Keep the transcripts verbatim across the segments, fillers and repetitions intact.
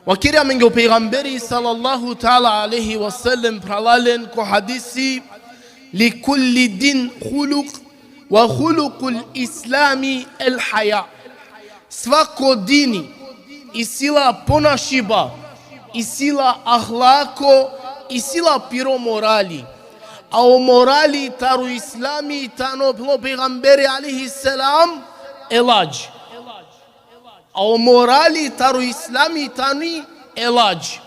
Vakeri amenge o pejgamberi sallallahu ta'ala alejhi ve sellem, phralalen, ko hadisi: "Li kulli din huluk, ve hulukul islami el haja." Svako dini isi la ponašiba, isi la ahlako, isi la piro morali. A o morali taro islami tano, phenela o pejgamberi alejhi selam, e ladž. A o morali taro islami tani e ladž.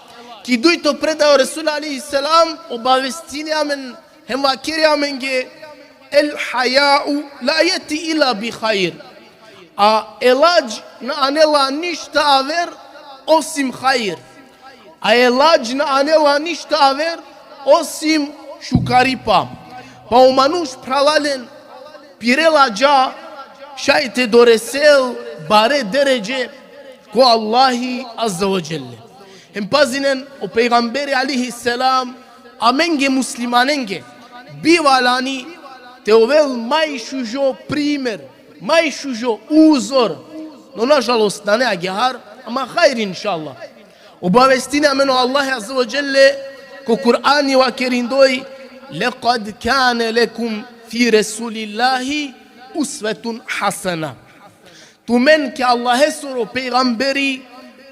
Ki dujto predaja o Resul alejhi selam obavestini amen hem vakeri amenge: "El hajau la jeti ila bi hajr." A e ladž na anela ništa aver osim hajr. A e ladž na anela ništa aver osim šukaripa. Pa o manuš, phralalen, pire ladža šaj te doresel bare deredže ko Allahi azze ve dželle. Hem pazinen, o pejgamberi alejhi selam amenge muslimanenge bi valjani te ovel maj šužo primer, maj šužo uzor. No, nažalost, nane agjaar, ama hajr, inšallah. Obavestini amen o Allahi azze ve dželle ko Kur'ani vakerindoj: "Lekad kane lekum fi Resulillahi usvetun hasena." Tumen ki Allahesoro pejgamberi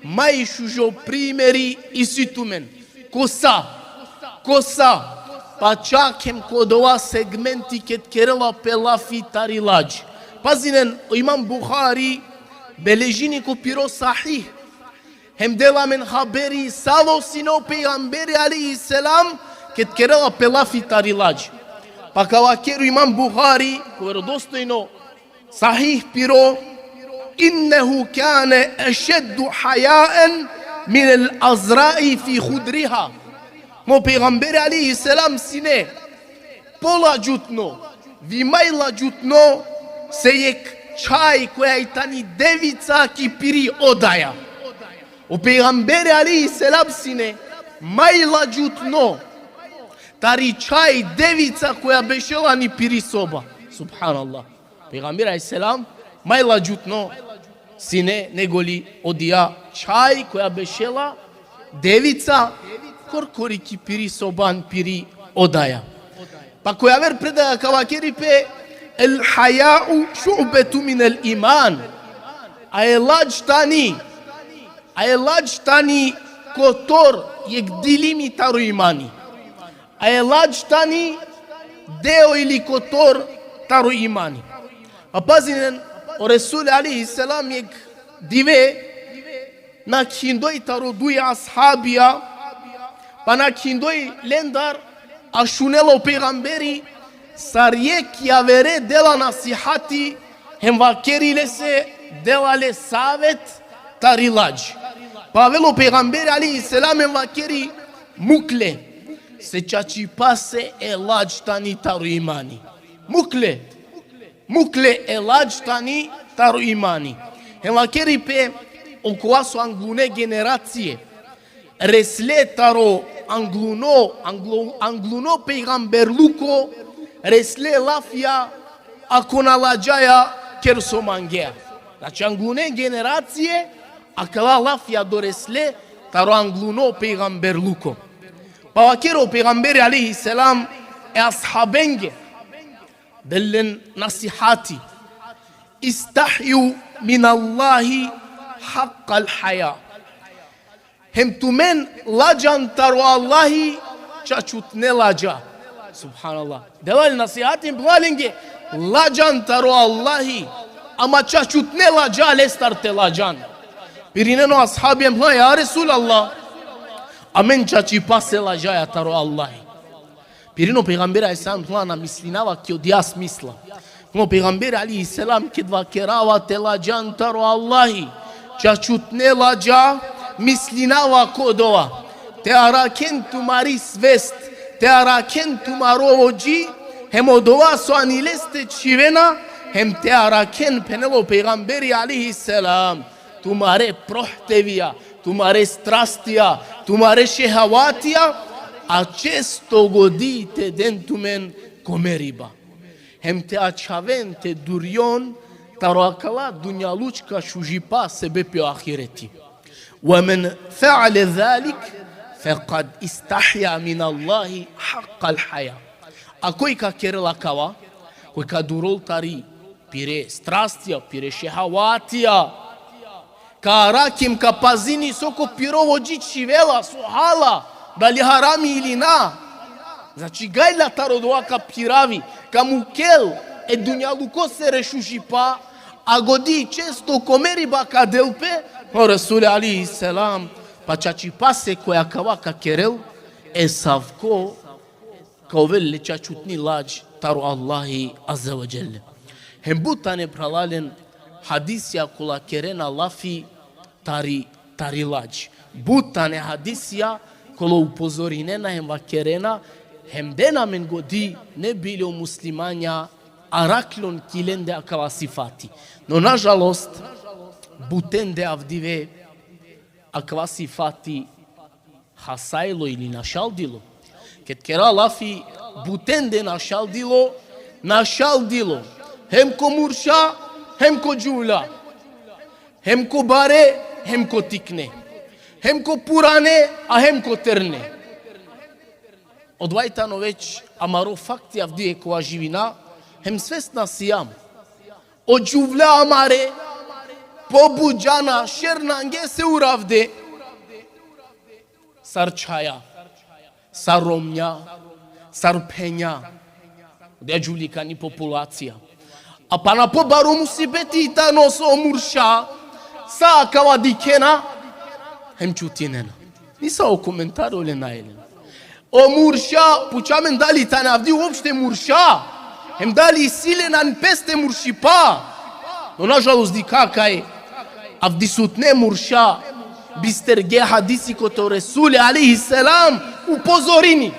maj šužo primeri isi tumen. Ko sa? Ko sa? Pa čak hem ko dova segmenti ked kerela pe lafi tari ladž. Pazinen, o Imam Buhari beležini ko piro Sahih hem dela amen haberi savo sine o pejgamberi alejhi selam ked kerela pe lafi tari ladž. Pa ka vakeri o Imam Buhari, ko verodostojno Sahih piro: "Innehu kane ešeddu hajaen minel azrai fi hudriha." O pejgamberi alejhi selam sine poladžutno, vi maj ladžutno, se jekh čhaj koja i tani devica ki piri odaja. O pejgamberi alejhi selam sine maj ladžutno tari čhaj devica koja bešela ani piri soba. Subhanallah. Pejgamberi alejhi selam maj ladžutno sine negoli odija čhaj koja bešela devica korkori ki piri soba, ani piri odaja. Pa ko javer predaja ka vakeri pe: "El hajau šu'betu minel iman." A e ladž tani, a e ladž tani kotor jekh dilimi taro imani. A e ladž tani deo ili kotor taro imani. Pa pazinen, o Resul alejhi selam jekh dive nakhindoj taro duj ashabija, pa nakhindoj lendar, a šunela o pejgamberi sar jekh javere dela nasihati, hem vakeri lese, dela le savet tari ladž. Pa avela o pejgamberi alejhi selam hem vakeri: "Muk le, se čačipase e ladž tani taro imani." Muk le, muk le, e ladž tani taro imani. Hem vakeri pe: Okova so anglune generacije resle taro angluno, anglo-, angluno pejgamberluko, resle lafija akona ladžaja ker so mangea. Znači, anglune generacije akala lafija doresle taro angluno pejgamberluko. Pa vakeri o pejgamberi alejhi selam e ashabenge, del len nasihati: "Istahju min Allahi hakkal haja." Hem tumen ladžan taro Allahi čačutne ladža. Subhanallah. Dela le nasihati hem phenela lenge: "Ladžan taro Allahi, ama čačutne ladža lestar te ladžan." Pirinen o ashabi hem phenela: "Ja Resulallah, amen čačipase ladžaja taro Allahi." Pirinen o pejgamberi alejhi selam: "Na mislinava ki odija smisla." Phenela o pejgamberi alejhi selam: "Ked vakerava te ladžan taro Allahi čačutne ladža, mislinava ko dova: te arakhen tumari svest, te arakhen tumaro vodži, hem odova so ani leste čhivena, hem te arakhen", phenela o pejgamberi alejhi selam, "tumare prohtevija, tumare strastija, tumare šehavatija, a često godi te den tumen ko meriba. Hem te ačhaven, te durjon taro akala dunjalučka šužipa sebepi o ahireti." ومن فعل ذلك فقد استحيا من الله حق الحياء. A koj ka kerel akava, koj ka durol tari pire strastija, pire šehavatija, ka arakim, ka pazini so ko piro hodži čhivela, so hala, dali harami ili na. Znači, gajla taro dova ka phiravi, ka mukel e dunjalukosere šužipa, a godi često ko meriba ka del pe, o Resul alejhi selam, pa čačipase koja kava ka kerel, esavko ka ovel le čačutni ladž taro Allahi azze ve dželle. Hem but tane, phralalen, hadisija kola kerena lafi tari, tari ladž. But tane hadisija kola upozorinena hem vakerena, hem dena amen godi, ne bi li o muslimanja araklon ki lende akava sifati. No, nažalost, butende avdive akava sifati hasajlo ili našaldilo. Ked kera lafi butende našaldilo, našaldilo hem ko murša, hem ko džuvlja, hem ko bare, hem ko tikne, hem ko purane, a hem ko terne. Odova i tano već amaro fakti avdive kova živina, hem svesna sijam. O džuvlja amare pobuđana šernangese uravde, sar čhaja, sar romnja, sar phenja. Odeja džuvlikani populacija. A pana pobaro musibeti i tano so o murša, sa akava dikhena, hem čutinena. Nisavo komentari ole nane len. O murša, puča amen dali tane avdi uopšte murša, hem dali isi len anen peste muršipa. No, nažalost, dikha kaj avdisutne murša bisterge hadisi kote o Resuli alejhi selam upozorini.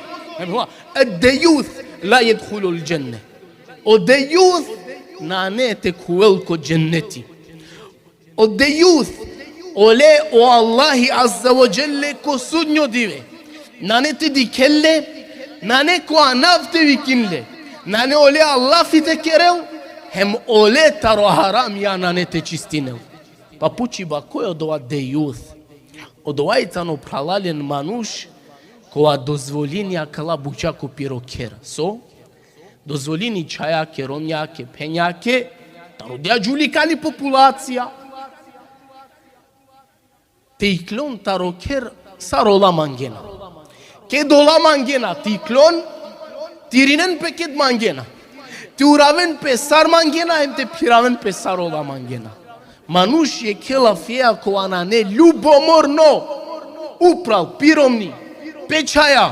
الديوث لا يدخل الجنة. O dejus nane te khuvel ko dženneti. O dejus, ole o Allahi azze ve dželle ko sudnjo dive nane te dikhel le, nane ko anav te vikinel le, nane ole lafi te kerel, hem ole taro haramija nane te čistinel. Pa pučiba, koj odova dejus? Odova i tano, phralalen, manuš kova dozvolini akala buća ko piro kher. So? Dozvolini čhajake, romnjake, phenjake, taro odeja džuvlikani populacija, te iklon taro kher sar ola mangena. Ked ola mangena te iklon, te irinen pe ked mangena. Te uraven pe sar mangena, hem te phiraven pe sar ola mangena. Manuš jekhe lafija kova nane ljubomorno upral pi romni, pe čhaja,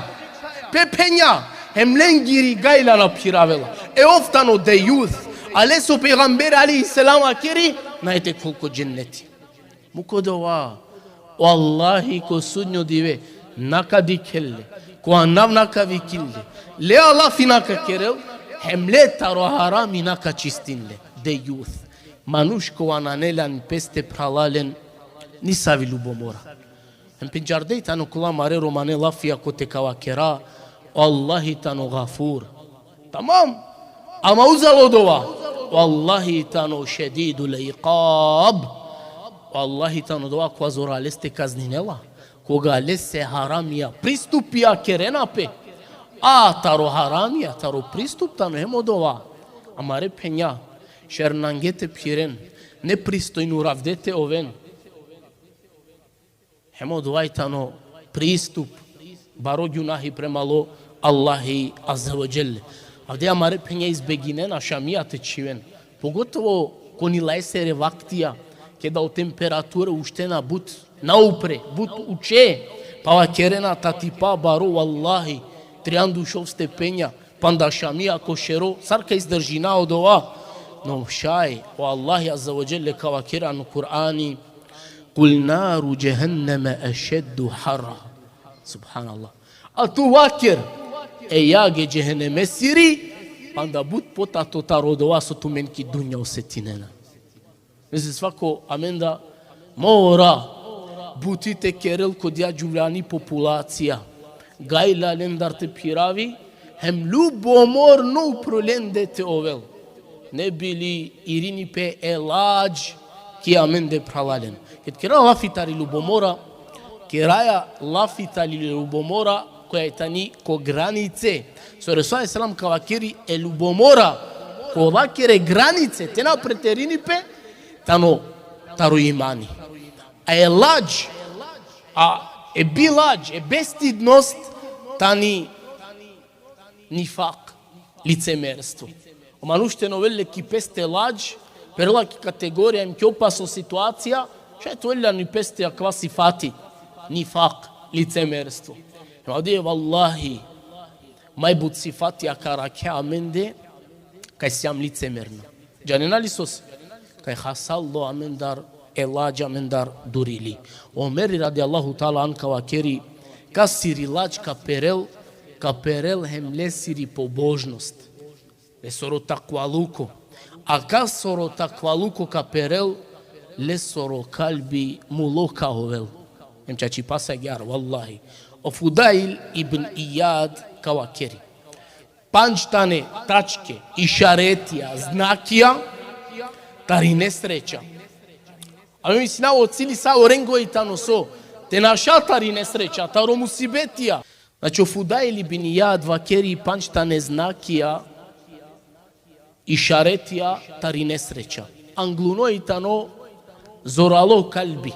pe phenja, hem lengiri gajla na phiravela. E ov tano dejus, a leso pejgamberi alejhi selam vakeri, nane te khul ko dženneti. Muk odova, o Allahi ko sudnjo dive na ka dikhel le, ko anav na ka vikinel le, le lafi na ka kerel, hem le taro harami na ka čistinel le. Dejus. Manuš kova nane le anen peste, phralalen, nisavi ljubomora. Hem pendžarde i tano kola amare romane lafija kote ka vakera, o Allahi tano Gafur. Tamam. Ama uzalo odova, o Allahi tano Šedidul Ikab. O Allahi tano odova kova zorale te kazninela, koga lese haramija, pristupija kerena pe. A taro haramija, taro pristup tano hem odova. Amare phenja šernange te phiren, nepristojno uravde te oven. Hem odova i tano pristup, baro gjunahi prema o Allahi azze ve dželle. Avde amare phenja izbeginena šamija te čhiven. Pogotovo ko nilajsere vaktija, keda o temperature uštena but naupre, but uče, pa vakerena tatipa baro, vallahi, trianda u šov stepenja, panda šamija ko šero, sar ka izdržina odova? No šaj, o Allahi azze ve dželle ka vakeri ano Kur'ani: قل نار جهنم أشد حرا. Subhanallah. A tu vaker, e jage džehenemesiri panda but potato taro odova so tumen ki dunja osetinena. Znači, svako amenda mora buti te kerel ko odeja džuvljani populacija. Gajla lendar te phiravi, hem ljubomorno upro lende te ovel. Ne bi li irini pe e ladž ki amende, phralalen. Ked kera lafi tari ljubomora, Keraja lafi tari ljubomora koja tani ko granice. So Resul alejhi selam ka vakeri e ljubomora ko lakere granice, te na preterini pe, tano taro imani. A e ladž, a e biladž, e bestidnost tani nifak, licemerstvo. O manuš te na ovel le ki peste ladž, perela ki kategorija em ki opasno situacija, šaj te ovel le ani peste akava sifati, nifak, licemerstvo. Em avdive, vallahi, maj but sifati ka arakhe amende, kaj sijam licemerna. Džanena li sose? Kaj hasalo amendar e ladž amendar durili. Omeri radijallahu ta'ala anhu ka vakeri, kas siri ladž ka perel, ka perel hem lesiri pobožnost, lesoro takvaluko. A kas soro takvaluko ka perel, lesoro kalbi mulo ka ovel. Em čačipasa agjaar, vallahi. O Fudail ibn Ijad ka vakeri. Pandž tane tačke, išaretija, znakija, tari nesreća. A me mislinav o cili sa o rengo i tano so, te našal tari nesreća, taro musibetija. Znači, o Fudail ibn Ijad vakeri pandž tane znakija, išaretija, tari nesreća. Angluno i tano zoralo kalbi.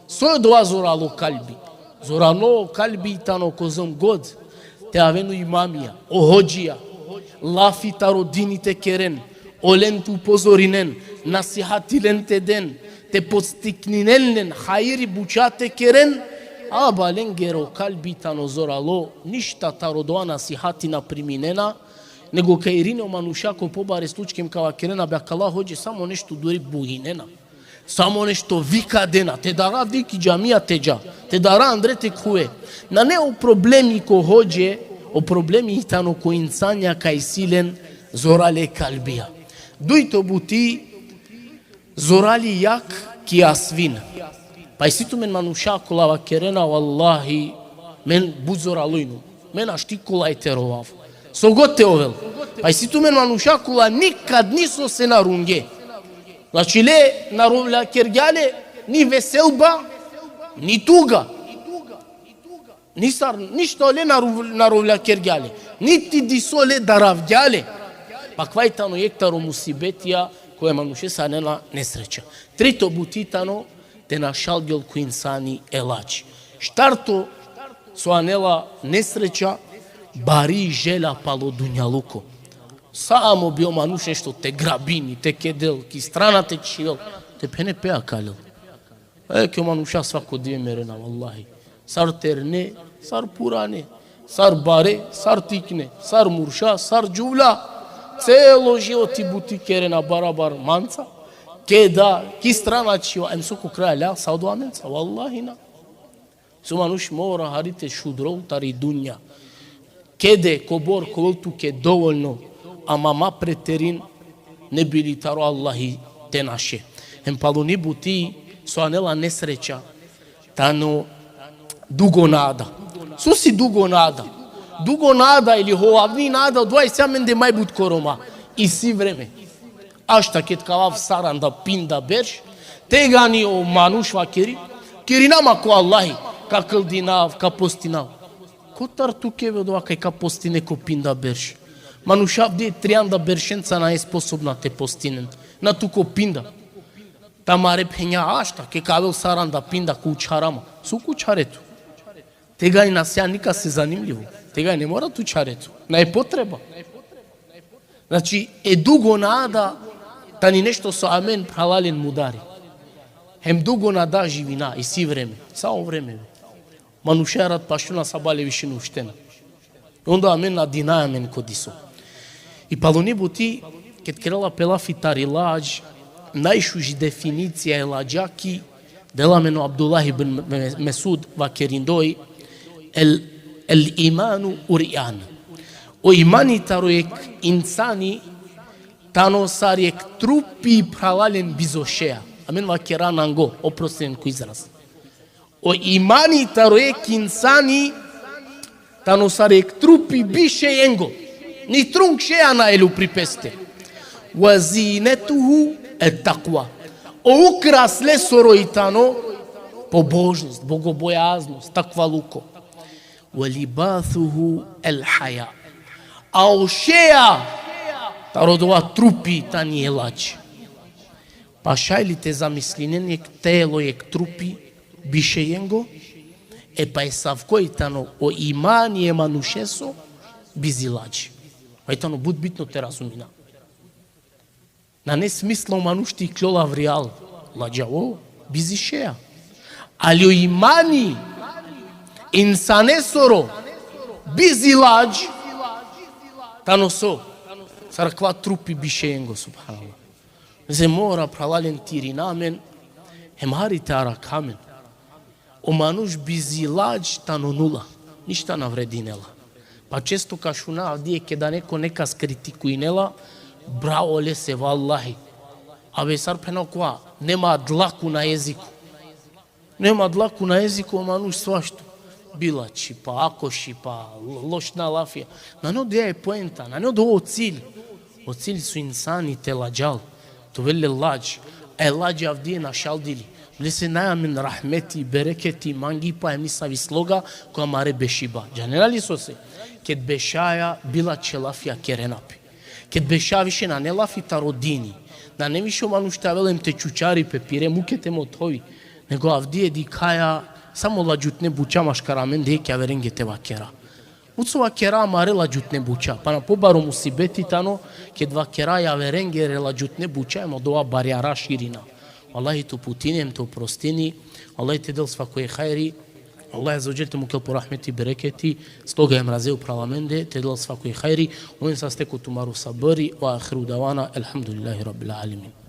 So i odova zoralo kalbi? Zoralo kalbi tano kozom god te aven o imamija, o hodžija, lafi taro dini te keren, olen te upozorinen, nasihati len te den, te podstikninen len, hajri buča te keren, aba lengoro kalbi tano zoralo, ništa taro dova nasihati na priminena, nego ka irini o manuša ko pobare slučke em ka vakerena, be akala hodže samo nešto duri buhinena. Samo nešto vika dena, te dara avdive ki džamija te dža, te dara andre te khuve. Nane o problemi ko hodže, o problemi i tano ko insanja kaj si len zorale kalbija. Dujto buti, zorali jak ki asvin. Pa isi tumen manuša kola vakerena, vallahi, men but zoralo inum. Men našti kolaj te rovav. So god te ovel. Pa isi tumen manuša kola nikad nisose na runge. Znači, le na rovljakergja le ni veselba, ni tuga. Nisar, ništo le na rov-, na rovljakergja le. Niti diso le daravgja le. Pa kava i tano jekh taro musibetija koja e manušese anela nesreća. Trito buti tano te našal djol ko insani e ladž. Štarto so anela nesreća, bari želja palo dunjaluko. Samo bi o manuš nešto te grabini, te kedel, ki strana te čhivel, te phene pe akalel. E, ki o manuša svako dive merena, vallahi. Sar terne, sar purane, sar bare, sar tikne, sar murša, sar džuvlja. Celo životi buti kerena barabar manca. Keda, ki strana čhiva, em so ko kraj lja, sa odova amenca, vallahi na. So manuš mora hari te šudrol tari dunja. Kede, kobor, ka ovel tuke dovoljno, ama ma preterin, ne bi li taro Allahi te naše. Hem paluni buti so anela nesreća, tano dugo nada. So si dugo nada? Dugo nada ili hovavni nada, odova isi amende maj but ko Roma. Isi vreme. Ašta ked ka avav saranda pinda berš, tegani o manuš vakeri, kerinav ma ko Allahi, ka kldinav, ka postinav. Kotar tuke be odova kaj ka postine ko pinda berš? Manuša avdive trianda beršenca nane sposobna te postinen. Na tu ko pinda. Tamare phenja ašta, ked ka avel saranda pinda ka učhara ma. So ka učhare tu? Tegani na sijan nikase zanimljivo. Tegani ne mora te učhare tu. Nane potreba. Znači, e dugo nada tani nešto so amen, phralalen, mudari. Hem dugo nada živina, isi vreme. Sa o vreme. Manuša rat pašuna, sabale više na uštena. I onda amen nadinaja amen ko diso. I paluni buti, ked kerela pe lafi tari ladž, najšuži definicija e ladžaki dela amen o Abdullah ibn Me-, Mesud, vakerindoj: el, el imanu urjan. O imani taro jekh insani tano sar jekh trupi, phralalen, bizo šeja. Amen vakera nango, oprostinen ko izraz. O imani taro jekh insani tano sar jekh trupi bizo šejengo. Ni trunka šeja nane upri peste. Ve zinetuhu et-takva. O ukras lesoro i tano Pobožnost, bogobojaznost, takvaluko. Ve libathuhu el haja. A o šeja taro dova trupi tani e ladž. Pa šaj li te zamislinen jek telo, jek trupi bišejengo, e pa esavko i tano o imani e manušeso bizi ladž. Pa i tano but bitno te razumina. Nane smisla o manuš te iklol avrijal ladžavo bizi šeja. Ali o imani insanesoro bizi ladž tano so? Sar akava trupi bišejengo, subhanallah. Lese mora, phralalen, te irina amen, hem hari te arakha amen. O manuš bizi ladž tano nula, ništa na vredinela. Pa često ka šuna avdive keda neko nekas kritikuinela, bravo lese, vallahi. Abe sar phena kova, nema dlaku na jeziku. Nema dlaku na jeziku, o manuš svašto. Bilači, pa akoši, pa lo-, lošna lafija. Nane odova e poenta, nane odova o cilj. O cilj so insani te ladžal, te ovel le ladž. E ladž avdive našaldili. Lese nane amen rahmeti, bereketi, mangipa, hem nisavi sloga, ko amare bešiba. Džanena li sose? Ked bešaja, bilače lafija kerena pe. Ked bešaja, više nane lafi taro dini. Nane više o manuš te avel hem te čučari pe, pire muke te mothovi. Nego avdive dikhaja, samo ladžutne buča maškar amende, ki averenge te vakera. But so vakera amare ladžutne buča. Pa na pobaro musibeti tano, ked vakera javerengere ladžutne buča, hem odova barjara širina. Vallahi te uputini hem te oprostini, Allah te del svako e hajri, Allah azze ve dželle te mukel po rahmeti, bereketi, sloga hem raze upral amende, te del svako e hajri, oven saste ko tumaro sabri, ve ahiru davana, elhamdulillahi rabbil alemin.